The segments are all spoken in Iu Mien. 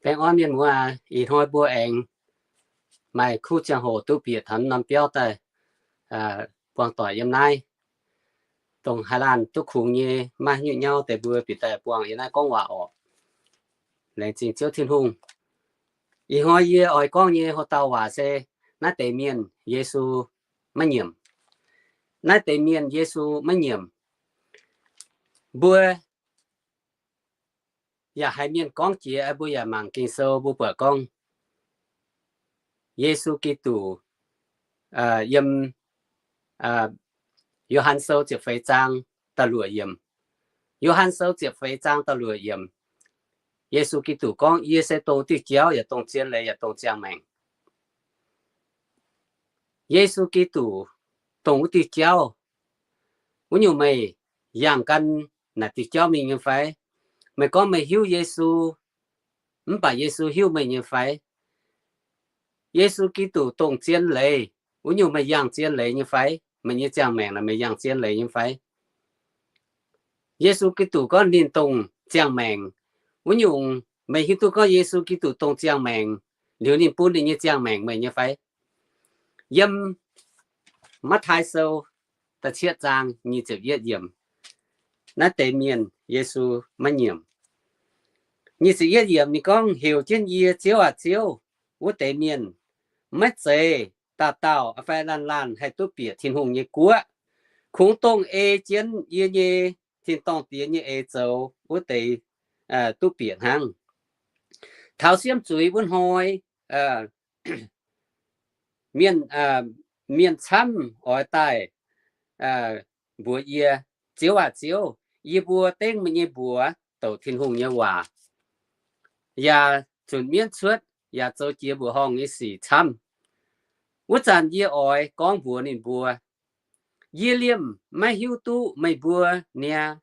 Baengh orn mienh muoz aac, ih hnoi mbuo aengx maaih kuv ziangh hoc duqv bieqc taux norm biauv daaih buangh doic yiem naaiv. Dongh haaix laanh duqv kungx nyei, maaih nyungc nyauv deix mbuo bieqc daaih buangh yiem naaiv gorngv waac orqc. Laengz zingh Ziouv Tin-Hungh. Ih hnoi yie oix gorngv nyei houx-dauh waac se naaiv deix mienh Yesu maiv nyiemc. Naaiv deix mienh Yesu maiv nyiemc. Mbuo yaac haiz mienh gorngv jiex, mbuo yaac mangc Ging-Sou, mbuo buatc gorngv Yesu Giduc yiem Yo^han Sou ziepc feix zaang da'luoqc yiemc. Yo^han Sou ziepc feix zaang da'luoqc yiemc, Yesu Giduc gorngv, Yie se dongh diuh jauv yaac dongh zien leiz yaac dongh ziangh maengc. Yesu Giduc dongh wuov diuh jauv. Wuov nyungc meih yangh gan naaic diuh jauv mingh nyei fai? Meih gorngv meih hiuv Yesu, mv baac Yesu hiuv meih nyei fai? Yesu Giduc dongh zien leiz. Wuov nyungc meih yangh zien leiz nyei fai? Meih nyei ziangh maengc naaic meih yangh zien leiz nyei fai? Yesu Giduc gorngv ninh dongh ziangh maengc. Wuov nyungc meih hiuv duqv gorngv Yesu Giduc dongh ziangh maengc liuz ninh bun ninh nyei ziangh maengc meih nyei fai? Yiem Matv^taai Sou da'cietv zaang nyic ziepc yietv yiemc, naaiv deix mienh Yesu maiv nyiemc. Nyic ziepc yietv yiemc ninh gorngv, Heuc jienv yie, Ziouv aac, Ziouv, wuov deix mienh maiv zeiz dauh dauh fai laanh laanh haih duqv bieqc Tin-Hungh nyei guoqv. Kungx dongh ei jienv yie nyei tin-dorngh Diex nyei eix zoux wuov deix duqv bieqc hnangv. Taux siemv zuiz wuov hnoi, mienh, mienh camv oix daaih mbuox yie, Ziouv aac, Ziouv, yie mbuo dengv meih nyei mbuox douc Tin-Hungh nyei waac, yaac zunc mienv cuotv, yaac zoux jiex mbuoqc horngh nyei sic camv. Wuov zanc yie oix gorngv mbuox ninh mbuo, Yie liemh maiv hiuv duqv meih mbuo niaa.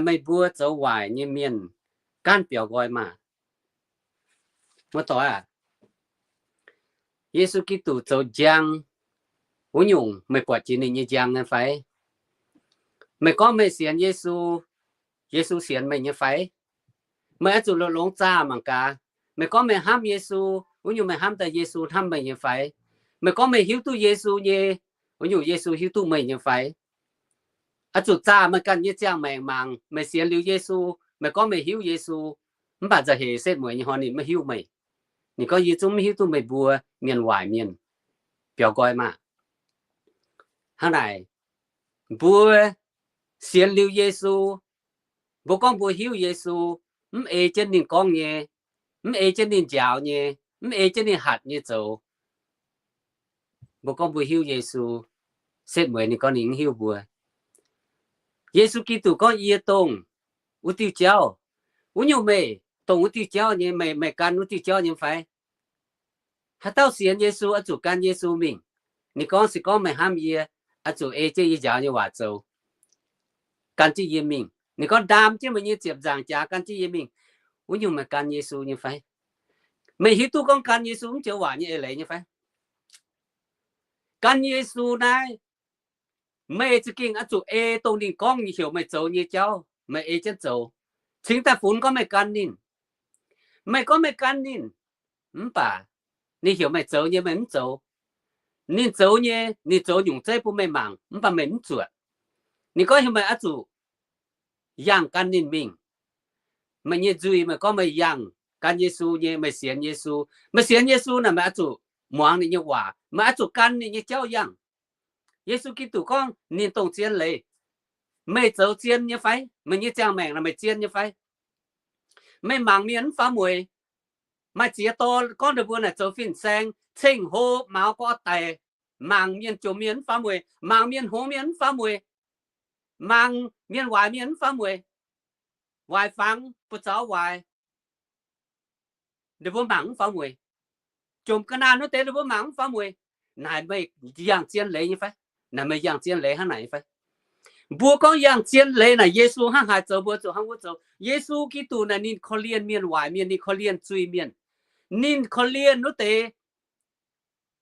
Meih mbuo zoux waaic nyei mienh, gaanv biaux nqoi maah! Muoz-doic aah, Yesu Giduc zoux njang, wuov nyungc meih buatc jiex ninh nyei njang nyei fai? Meih gorngv meih sienx Yesu, Yesu sienx meih nyei fai? Meih oix zuqc longx-longx zaah mangc gaax. Meih gorngv meih hnamv Yesu, wuov nyungc meih hnamv daaih Yesu hnamv meih nyei fai? Meih gorngv meih hiuv duqv Yesu nyei, wuov nyungc Yesu hiuv duqv meih nyei fai? Oix zuqc zaah meih ganh nyei ziangh maengc mangc, meih sienx liuz Yesu, meih gorngv meih hiuv Yesu, mv baac nzauh heix setv mueiz nyei hnoi ninh maiv hiuv meih. Ninh gorngv, Yie zungv mv hiuv duqv meih mbuo mienh waaic mienh. Biaux nqoi maah! Hnangv naaic, mbuo sienx liuz Yesu, mbuo gorngv mbuo hiuv Yesu, mv ei jienv ninh gorngv nyei, mv ei jienv ninh njaaux nyei, mv ei jienv ninh hatc nyei zoux, mbuo gorngv mbuo hiuv Yesu, setv mueiz ninh gorngv ninh mv hiuv mbuo. Yesu Giduc gorngv, Yie dongh wuov diuh jauv. Wuov nyungc meih dongh wuov diuh jauv nyei, meih, meih gan wuov diuh jauv nyei fai? Haaix dauh sienx Yesu oix zuqc gan Yesu mingh. Ninh gorngv, Se gorngv meih hnamv yie, oix zuqc ei jienv yie njaaux nyei waac zoux, gan jienv yie mingh. Ninh gorngv, Ndaam jienv meih nyei ziepc nzaangc jaax gan jienv yie mingh. Wuov nyungc meih gan Yesu nyei fai? Meih hiuv duqv gorngv gan Yesu mv joux waac nyei eix leiz nyei fai? Gan Yesu naaiv, meih za'gengh oix zuqc ei dongh ninh gorngv nyei heuc meih zoux nyei jauv, meih ei jienv zoux. Cingx daaih funx gorngv meih gan ninh. Meih gorngv meih gan ninh, mv baac ninh heuc meih zoux nyei meih mv zoux. Ninh zoux nyei, ninh zoux nyungc zeiv bun meih mangc, mv baac meih mv zuotc. Ninh gorngv heuc meih oix zuqc yangh gan ninh mingh. Meih nyei nzuih meih gorngv meih yangh gan Yesu nyei, meih sienx Yesu. Meih sienx Yesu naaic meih oix zuqc muangx ninh nyei waac, meih oix zuqc gan ninh nyei jauv yangh. Yesu Giduc gorngv ninh dongh zien leiz. Meih zoux zien nyei fai? Meih nyei ziangh maengc naaic meih zien nyei fai? Meih mangc mienh mv faaux mueiz. Maaih ziex dorh gorngv ninh mbuo naaic zoux fin-saeng, ceng-hlo, maux gorx daic, mangc mienh jomc mienh mv faaux mueiz, mangc mienh hngongx mienh mv faaux mueiz, mangc mienh waaic mienh mv faaux mueiz, waaic fangx buoz-zaux waaic, ninh mbuo mangc mv faaux mueiz. Jomc ga'naaiv wuov deix ninh mbuo mangc mv faaux mueiz. Naaic meih yangh zien leiz nyei fai? Naaic meih yangh zien leiz hnangv naaic nyei fai? Mbuo gorngv yangh zien leiz naaic Yesu hnangv haaix zoux mbuo zuqc hnangv wuov zoux. Yesu Giduc naaic ninh korv-lienh mienh waaic mienh, ninh korv-lienh zuiz-mienh. Ninh korv-lienh wuov deix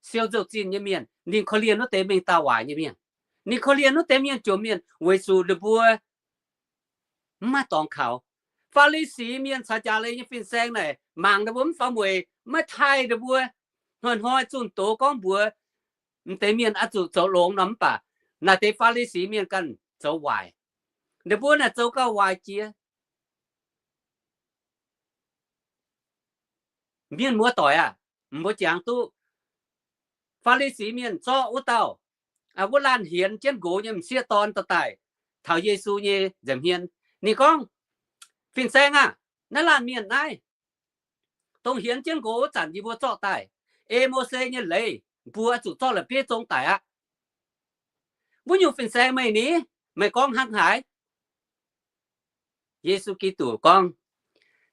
siou nzou-zinh nyei mienh, ninh korv-lienh wuov deix mengh dauh waaic nyei mienh, ninh korv-lienh wuov deix mienh jomc mienh weic zuqc ninh mbuo mv maaih dorngx kaux. Faa^li^si Mienh caux njaaux leiz nyei fin-saeng naaic mangc ninh mbuo mv faaux mueic, maiv taaih ninh mbuo, hnoi-hnoi zunh doz gorngv mbuox m'deix mienh oix zuqc zoux longx nor. Mv baac naaic deix Faa^li^si Mienh ganh zoux waaic. Ninh mbuo naaic zoux gauh waaic jiex. Mienh muoz-doic aah, mbuo jangx duqv Faa^li^si Mienh zorqv wuov dauh, wuov laanh hienx jienv nqox nyei m'sieqv dorn dorh daaih taux Yesu nyei nza'hmien. Ninh gorngv, Fin-saeng aah, naaiv laanh mienh naaiv, dongh hienx jienv nqox wuov zanc yie mbuo zorqv daaih, ei Mose nyei leiz mbuo oix zuqc zorqv la'bieiv zong daic aqv. Wuov nyungc fin-saeng meih ni, meih gorngv hnangv haaix? Yesu Giduc gorngv,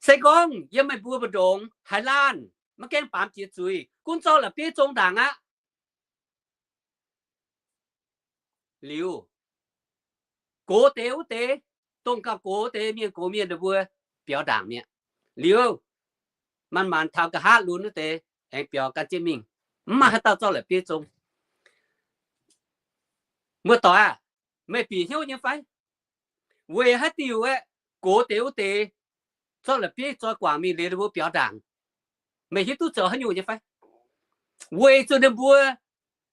Se gorngv yiem meih mbuo mbu'ndongx haaix laanh maiv gaengh baamz jiex zuiz, gunv zorqv la'bieiv zong ndaangc aqv. Liuz, gox deix wuov deix, dongh gauh gox deix mienh gox mienh ninh mbuo biaux ndaangc mi'aqv. Liuz, manc-manc taux nqa'haav lunx wuov deix aengx biaux gan jienv mingh. Mv maaih haaix dauh zorqv la'bieiv zong. Muoz-doic aah, meih bieqc hnyouv nyei fai? Weic haaix diuc aeqv, gox deix wuov deix zorqv la'bieiv zoi guangc mingh liuz ninh mbuo biaux ndaangc? Meih hiuv duqv zoux haaix nyungc nyei fai? Weic zuqc ninh mbuo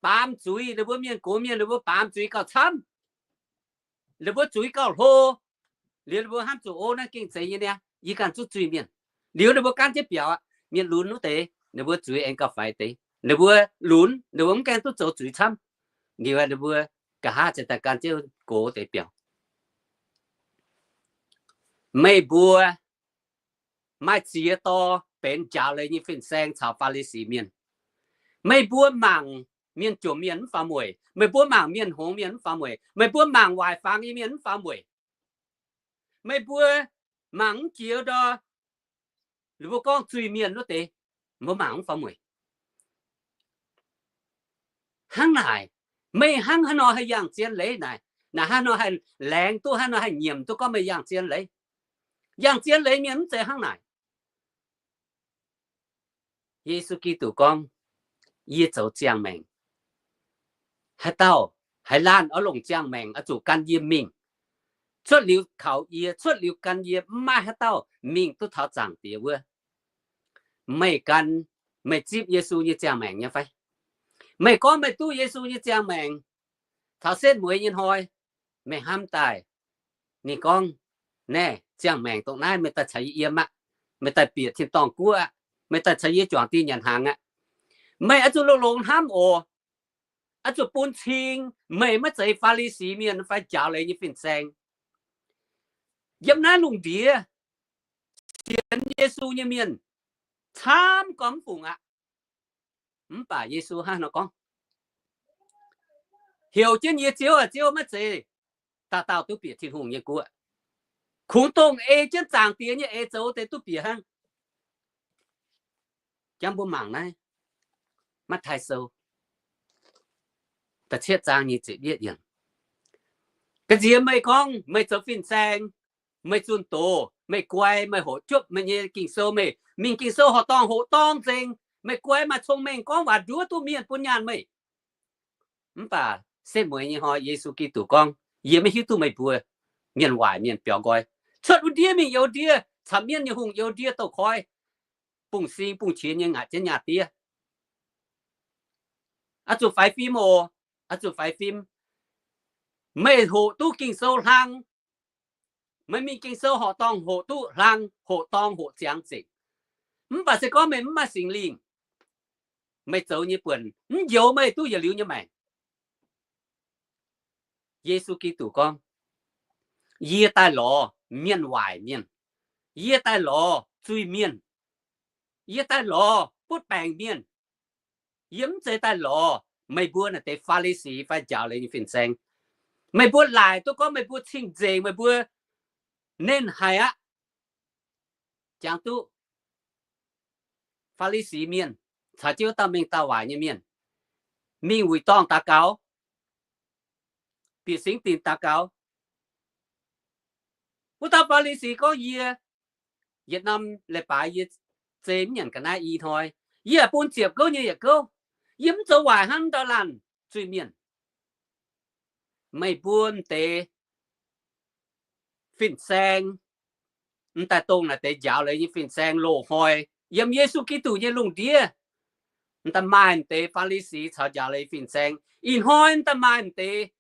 baamz zuiz, ninh mbuo mienh gox mienh ninh mbuo baamz zuiz gauh camv. Ninh mbuo zuiz gauh hlo, liuz ninh mbuo hnamv zuqc, Ov, naaiv gengh zeiz nyei niaa, yie ganh zuqc zuiz-mienh. Liuz ninh mbuo gaanv jienv biaux aqv. Mienh lunx wuov deix ninh mbuo zuiz aengx gauh faix deix. Ninh mbuo lunx, ninh mbuo mv gaengh duqv zoux zuiz camv. Liuz ninh mbuo nqa'haav ziouc daaih gan jienv gox deix biaux. Meih mbuo maaih ziex dorh benx njaaux leiz nyei fin-saeng caux Faa^li^si Mienh. Meih mbuo mangc mienh jomc mienh mv faaux mueic. Meih mbuo mangc mienh hngongx mienh mv faaux mueic. Meih mbuo mangc waaic fangx nyei mienh mv faaux mueic. Meih mbuo mangc mv jiex ndor, ninh mbuo gorngv zuiz-mienh wuov deix, mbuo mangc mv faaux mueic. Hnangv naaic, meih hnangv haaix nor haih yangh zien leiz naaic? Naaic hnangv haaix nor haih laengz duqv, haaix nor haih nyiemc duqv gorngv meih yangh zien leiz? Yangh zien leiz mienh mv zeiz hnangv naaic. Yesu Giduc gorngv, Yie zoux ziangh maengc. Haaix dauh, haaix laanh oix longc ziangh maengc oix zuqc gan yie mingh. Cuotv liuz kaux yie, cuotv liuz gan yie, mv maaih haaix dauh mingh duqv taux Zaangc Diex wuov. Meih gan, meih zipv Yesu nyei ziangh maengc nyei fai? Meih gorngv meih duqv Yesu nyei ziangh maengc, taux setv mueiz nyei hnoi, meih hnamv daaih, ninh gorngv, Naaiv ziangh maengc dongh naaiv meih daaih caux yie yiem aqv. Meih daaih bieqc tin-dorngh guoqv aqv. Meih daaih caux yie juangc diuh nyanc hnaangx aqv. Meih oix zuqc longx-longx hnamv oc. Oix zuqc bun cing meih maiv zeiz Faa^li^si Mienh fai njaaux leiz nyei fin-saeng. Yiem naaiv lungh ndiev sienx Yesu nyei mienh camv gormx fungc aqv. Mv baac Yesu hnangv nor gorngv, Heuc jienv yie Ziouv, Ziouv, maiv zeiz dauh dauh duqv bieqc Tin-Hungh nyei guoqv. Kungx dongh ei jienv Zaangc Diex nyei eix zoux deix duqv bieqc hnangv. Jangv mbuo mangc naaiv, Matv^tai Sou da'cietv zaang nyic ziepc yietv yiemc. Ga'nziex meih gorngv meih zoux fin-saeng, meih zunh doz, meih guai, meih hoqc jopv meih nyei Ging-Sou, meih mingh Ging-Sou horqc dorngh hoqc dorngh nzengc, meih guai maaih cong-mengh gorngv waac nduov duqv mienh bun nyaanh meih. Mv baac setv mueiz nyei hnoi Yesu Giduc gorngv, Yie maiv hiuv duqv meih mbuo mienh waaic mienh biaux nqoi. Cuotv wuov ndiev mingh youz ndiev, caux mienv nyei hungh youz ndiev douz-koiv, bungx sing bungx qiex nyei ngaatc jienv nyaah diev. Oix zuqc faix fim oc. Oix zuqc faix fim. Meih hoqc duqv Ging-Sou hlang, meih mingh Ging-Sou horqc dorngh hoqc duqv hlang, hoqc dorngh hoqc ziangx nzengc. Mv baac se gorngv meih mv maaih Singx Lingh, meih zoux nyei buonc mv njoux meih duqv yietc liuz nyei maengc. Yesu Giduc gorngv, Yie daaih lorz mienh waaic mienh. Yie daaih lorz zuiz-mienh. Yie daaih lorz butv baengc mienh. Yie mv zeiz daaih lorz meih mbuo naaic deix Faa^li^si fai njaaux leiz nyei fin-saeng. Meih mbuo laaic duqv gorngv meih mbuo cing-nzengc, meih mbuo nernh haic aqv. Jangx duqv Faa^li^si Mienh caux jienv wuov dauh mengh dauh waaic nyei mienh mingh wuic dorngh daux gaux, bieqc singx dinc daux gaux. Wuov dauh Faa^li^si gorngv, Yie yietc norm leiz-baaix yie zei mv nyanc ga'naaiv i hnoi, yie yaac bun ziepc gouv nyei yietc gouv. Yie mv zoux waaic hnangv ndau laanh zuiz-mienh. Meih mbuo m'deix fin-saeng, M'daaih dongh naaiv deix njaaux leiz nyei fin-saeng loz-hnoi yiem Yesu Giduc nyei lungh ndiev, m'daaih maaih m'deix Faa^li^si caux njaaux leiz fin-saeng. Ih hnoi m'daaih maaih m'deix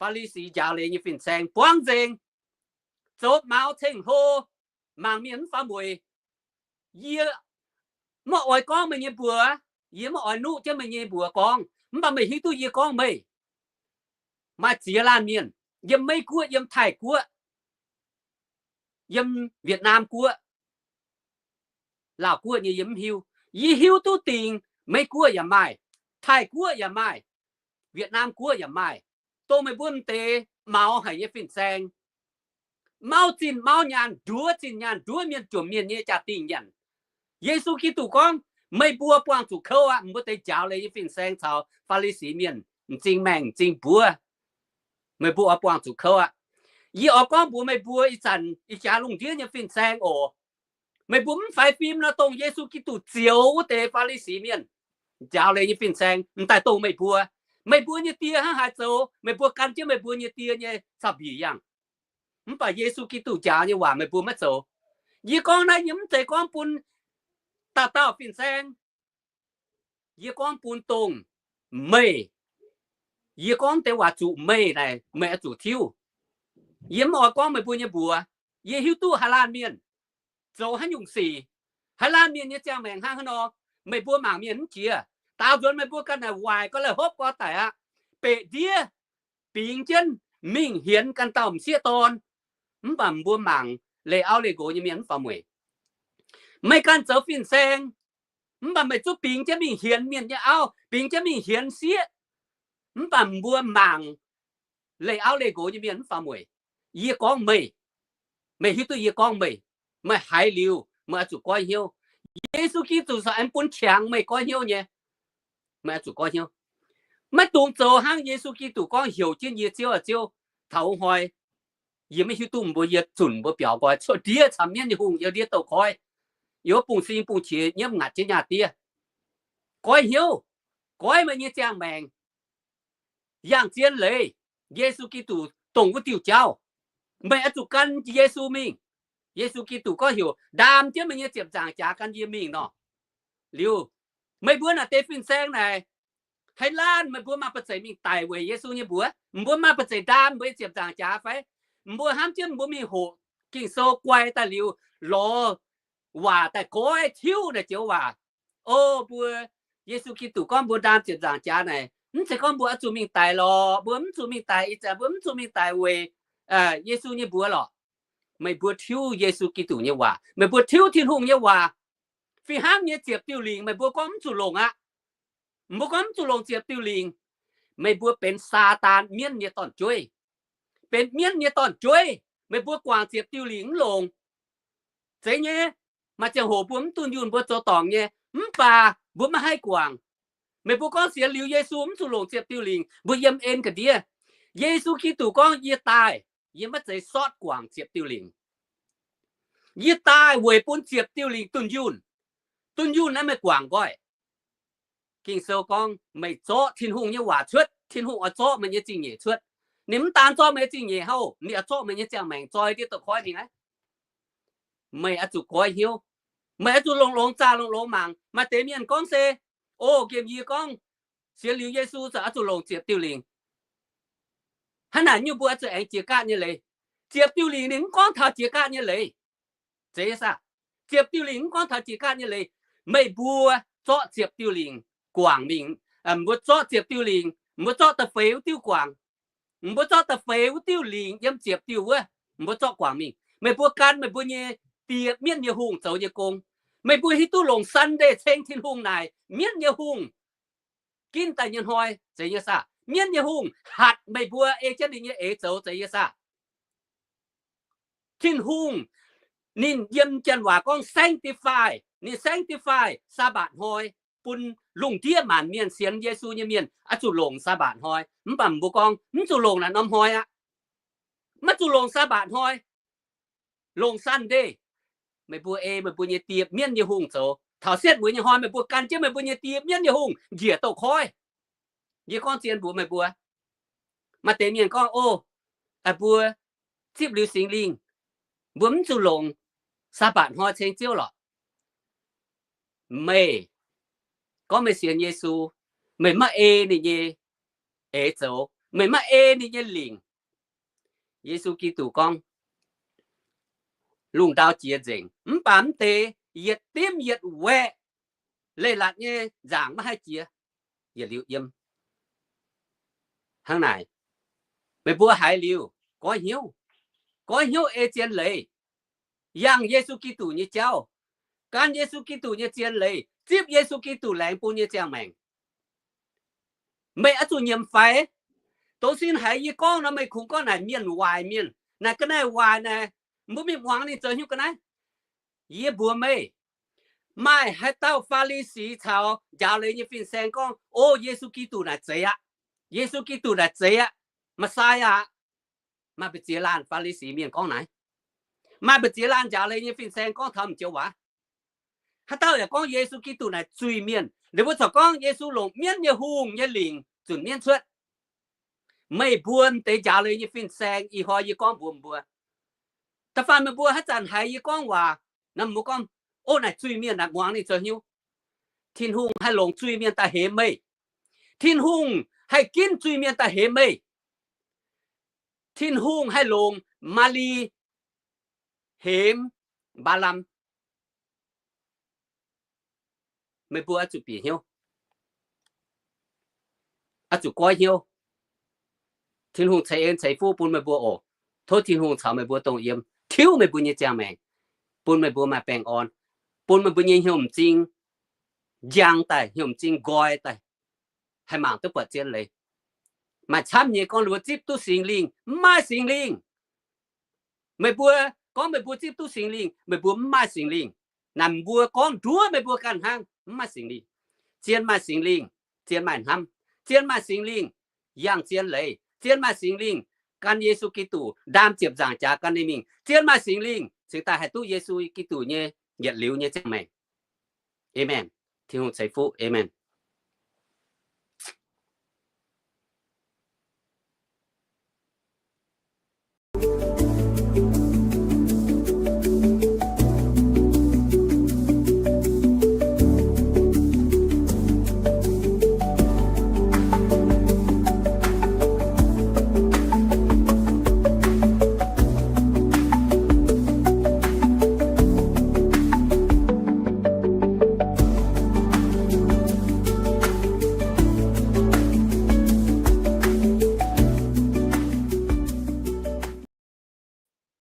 Faa^li^si njaaux leiz nyei fin-saeng buangv nzengc, zoux maux ceng-hlo, mangc mienh mv faaux mueic. Yie maiv oix gorngv meih nyei mbuox, yie maiv oix nuqv jienv meih nyei mbuox gorngv, mv baac meih hiuv duqv yie gorngv meih. Maaih ziex laanh mienh yiem Meiv Guoqv, yiem Taiv Guoqv, yiem Wietnam Guoqv, Laauh Guoqv nyei yie mv hiuv. Yie hiuv duqv dingc Meiv Guoqv yaac maaih, Taiv Guoqv yaac maaih, Wietnam Guoqv yaac maaih, dongh meih mbuo m'deix maux haic nyei fin-saeng, mauv zinh mauv nyaanh, nduov zinh nyaanh, nduov mienh jomc mienh nyei jaa-dingh nyanc. Yesu Giduc gorngv, meih mbuo buangh zuqc kouv aqv. Mbuo deix njaaux leiz nyei fin-saeng caux Faa^li^si mienh m'zing maengh m'zing mbuov, meih mbuo oix buangh zuqc kouv aqv. Yie oix gorngv mbuox meih mbuo ih zanc ih jaax lungh ndiev nyei fin-saeng oc. Meih mbuo mv faix fim nor, dongh Yesu Giduc zioux wuov deix Faa^li^si mienh, njaaux leiz nyei fin-saeng m'daaih dongh meih mbuo. Meih mbuo nyei die hnangv haaix zoux, meih mbuo gan jienv meih mbuo nyei die nyei caux-mbiec yangh. Mv baac Yesu Giduc njaaux nyei waac meih mbuo maiv zoux. Yie gorngv naaiv yie mv zeiz gorngv bun dauh dauh fin-saeng. Yie gorngv bun dongh meih. Yie gorngv deix waac zuqc meih naaic, meih oix zuqc tiuv. Yie mv oix gorngv meih mbuo nyei mbuox. Yie hiuv duqv haaix laanh mienh zoux haaix nyungc sic, haaix laanh mienh nyei ziangh maengc hnangv haaix nor, meih mbuo mangc mienh mv jiex. Daaux nzuonx meih mbuo ganh naaic waaic gau, laih hopv gau daic aqv. Beqc ndiev bingx jienv mingh hienx ganh dauh m'sieqv dorn, mv baac mbuo mangc leih auv leih nqox nyei mienh mv faaux mueic. Meih ganh zoux fin-saeng, mv baac meih zungv bingx jienv mingh hienx mienh nyei auv, bingx jienv mingh hienx sieqv, mv baac mbuo mangc leih auv leih nqox nyei mienh mv faaux mueic. Yie gorngv meih, meih hiuv duqv yie gorngv meih. Meih haiz liuz meih oix zuqc goiv hnyouv. Yesu Giduc corc aengx bun qangx meih goiv hnyouv nyei. Meih oix zuqc goiv hnyouv. Maiv dungx zoux hnangv Yesu Giduc gorngv heuc jienv yie, Ziouv aah, Ziouv, taux wuov hnoi yie maiv hiuv duqv mbuo, yie zunc mbuo biaux nqoi, cuotv ndiev camv mienv nyei hungh yiem ndiev douz-koiv, yiem wuov bung-sing bung-qiex nyiemv ngaatc jienv nyaaih diev. Goiv hnyouv, goiv meih nyei ziangh maengc, yangh zien leiz Yesu Giduc dongh wuov diuh jauv. Meih oix zuqc gan Yesu mingh. Yesu Giduc gorngv heuc, ndaam jienv meih nyei ziepc nzaangc jaax gan yie mingh nor. Liuz, meih mbuo naaic deix fin-saeng naaic, haaix laanh meih mbuo maaih ba'zeic mingh daic weic Yesu nyei mbuox? Mbuo maaih ba'zeic ndaam mbuo nyei ziepc nzaangc jaax fai? Mbuo hnamv jienv mbuo mingh hoqc Ging-Sou guai daaih liuz, lorz waac daaih goiv tiuv naaic joux waac. O mbuo, Yesu Giduc gorngv mbuo ndaam ziepc nzaangc jaax naaic, mv zeiz gorngv mbuo oix zuqc mingh daic lorqc. Mbuo mv zuqc mingh daic, ih zanc mbuo mv zuqc mingh daic weic Yesu nyei mbuox lorqc. Meih mbuo tiuv Yesu Giduc nyei waac, meih mbuo tiuv Tin-Hungh nyei waac. Fih hnangv nyei ziepc diuh lingc meih mbuo gorngv mv zuqc longc aqv. Mbuo gorngv mv zuqc longc ziepc diuh lingc, meih mbuo benx Saadaan mienv nyei dorn-jueiv. Benx mienv nyei dorn-jueiv, meih mbuo guangc ziepc diuh lingc mv longc. Zeiz nyei. Maaih ziangh hoc mbuo mv dunh yunh mbuo zoux dorngc nyei, mv baac mbuo maiv haih guangc. Meih mbuo gorngv sienx liuz Yesu mv zuqc longc ziepc diuh lingc, mbuo yiem en ga'ndiev. Yesu Giduc gorngv, yie daaih, yie maiv zeiz sortv guangc ziepc diuh lingc. Yie daaih weic bun ziepc diuh lingc dunh yunh. Dunh yunh naaiv meih guangc nqoi. Ging-Sou gorngv, meih zorqv Tin-Hungh nyei waac cuotv, Tin-Hungh oix zorqv meih nyei zingh nyeic cuotv. Ninh mv daan zorqv meih nyei zingh nyeic hnangv, ninh oix zorqv meih nyei ziangh maengc zoi ndiev douz-koiv mingh aqv. Meih oix zuqc goiv hnyouv. Meih oix zuqc longx-longx zaah longx-longx mangc. Maaih deix mienh gorngv se, o, nqemh yie gorngv sienx liuz Yesu za'gengh oix zuqc longc ziepc diuh lingc. Hnangv naaic nyungc mbuo oix zuqc aengx jiex gaatv nyei leiz. Ziepc diuh lingc ninh mv gorngv taux jiex gaatv nyei leiz. Zeiz nyei saah? Ziepc diuh lingc mv gorngv taux jiex gaatv nyei leiz. Meih mbuo zorqv ziepc diuh lingc guangc mingh. Mbuo zorqv ziepc diuh lingc, mbuo zorqv da'feix wuov diuh guangc. Mbuo zorqv da'feix wuov diuh lingc yiem ziepc diuh wuov, mbuo zorqv guangc mingh. Meih mbuo gan meih mbuo nyei die, mienv nyei hungh zoux nyei gong. Meih mbuo hiuv duqv longc Sunday ceng Tin-Hungh naaic mienv nyei hungh ginv daaih nyei hnoi, zeiz nyei saah? Mienv nyei hungh hatc meih mbuo ei jienv ninh nyei eix zoux, zeiz nyei saah? Tin-Hungh ninh yiem janx waac gorngv sanctify, ninh sanctify Saabaatc hnoi, bun lungh ndiev maanc mienh sienx Yesu nyei mienh oix zuqc longc Saabaatc hnoi. Mv baac mbuo gorngv mv zuqc longc naaiv norm hnoi aqv. Maiv zuqc longc Saabaatc hnoi, longc Sunday. Meih mbuo ei meih mbuo nyei die, mienv nyei hungh zoux. Taux setv mueiz nyei hnoi meih mbuo gan jienv meih mbuo nyei die, mienv nyei hungh njiec douz-koiv. Yie gorngv zien mbuox meih mbuo. Maaih deix mienh gorngv, o, mbuo zipv liuz Singx Lingh, mbuo mv zuqc longc Saabatc hnoi ceng Ziouv lorqc. Meih gorngv meih sienx Yesu, meih maiv ei ninh nyei eix zoux, meih maiv ei ninh nyei lingc. Yesu Giduc gorngv, lungh ndau jiex nzengc, mv baac mv deix yietc dimv yietc waeqc leiz-latc nyei nzaangc maiv haih jiex yietc liuz yiem. Hnangv naaic, meih mbuo haiz liuz goiv hnyouv, goiv hnyouv ei zien leiz, yangh Yesu Giduc nyei jauv, gan Yesu Giduc nyei zien leiz, zipv Yesu Giduc laengz bun nyei ziangh maengc. Meih oix zuqc nyiemc faix. Doz sin haiz yie gorngv nor, meih kungx gorngv naaic mienh waaic mienh, naaic ga'naaiv waaic naaic, mbuo mingh muangx ninh zoux hnyouv ga'naaiv. Yie mbuox meih, maaih haaix dauh Faa^li^si caux njaaux leiz nyei fin-saeng gorngv, O, Yesu Giduc naaic zeiz aqv. Yesu Giduc naaic zeiz aqv. Messiah aqv. Maaih mbu'ziex laanh Faa^li^si mienh gorngv naaic. Maaih mbu'ziex laanh njaaux leiz nyei fin-saeng gorngv taux m'joux waac. Haaix dauh yaac gorngv Yesu Giduc naaic zuiz-mienh. Ninh mbuo corc gorngv Yesu longc mienv nyei hungh nyei lingc zunc mienv cuotv. Meih mbuo m'deix njaaux leiz nyei fin-saeng, ih hnoi yie gorngv mbuox mbuo, da'faanh meih mbuo haaix zanc haiz yie gorngv waac, naaiv mbuo gorngv, O, naaic zuiz-mienh, naaic muangx ninh zoux hnyouv. Tin-Hungh haih longc zuiz-mienh daaih hemx meih. Tin-Hungh haih ginv zuiz-mienh daaih hemx meih. Tin-Hungh haih longc Maa^li hemx Mbaa^lam. Meih mbuo oix zuqc bieqc hnyouv, oix zuqc goiv hnyouv. Tin-Hungh ceix en ceix fuqv bun meih mbuo oc. Tov Tin-Hungh caux meih mbuo dongh yiem, tiuv meih mbuo nyei ziangh maengc, bun meih mbuo maaih baengh orn, bun meih mbuo nyei hnyouv m'zing njang daaih, hnyouv m'zing nqoi daaih, haih mangc duqv buatc zien leiz. Maaih camv nyei gorngv ninh mbuo zipv duqv Singx Lingh, mv maaih Singx Lingh. Meih mbuo gorngv meih mbuo zipv duqv Singx Lingh, meih mbuo mv maaih Singx Lingh. Naaic mbuo gorngv nduov meih mbuo ganh hnangv, mv maaih Singx Lingh. Zien maaih Singx Lingh, zien maaih hnamv. Zien maaih Singx Lingh, yangh zien leiz. Zien maaih Singx Lingh, gan Yesu Giduc ndaam ziepc nzaangc jaax gan ninh mingh. Zien maaih Singx Lingh cingx daaih haih duqv Yesu Giduc nyei yietc liuz nyei ziangh maengc. Aamen. Tin-Hungh ceix fuqv. Aamen.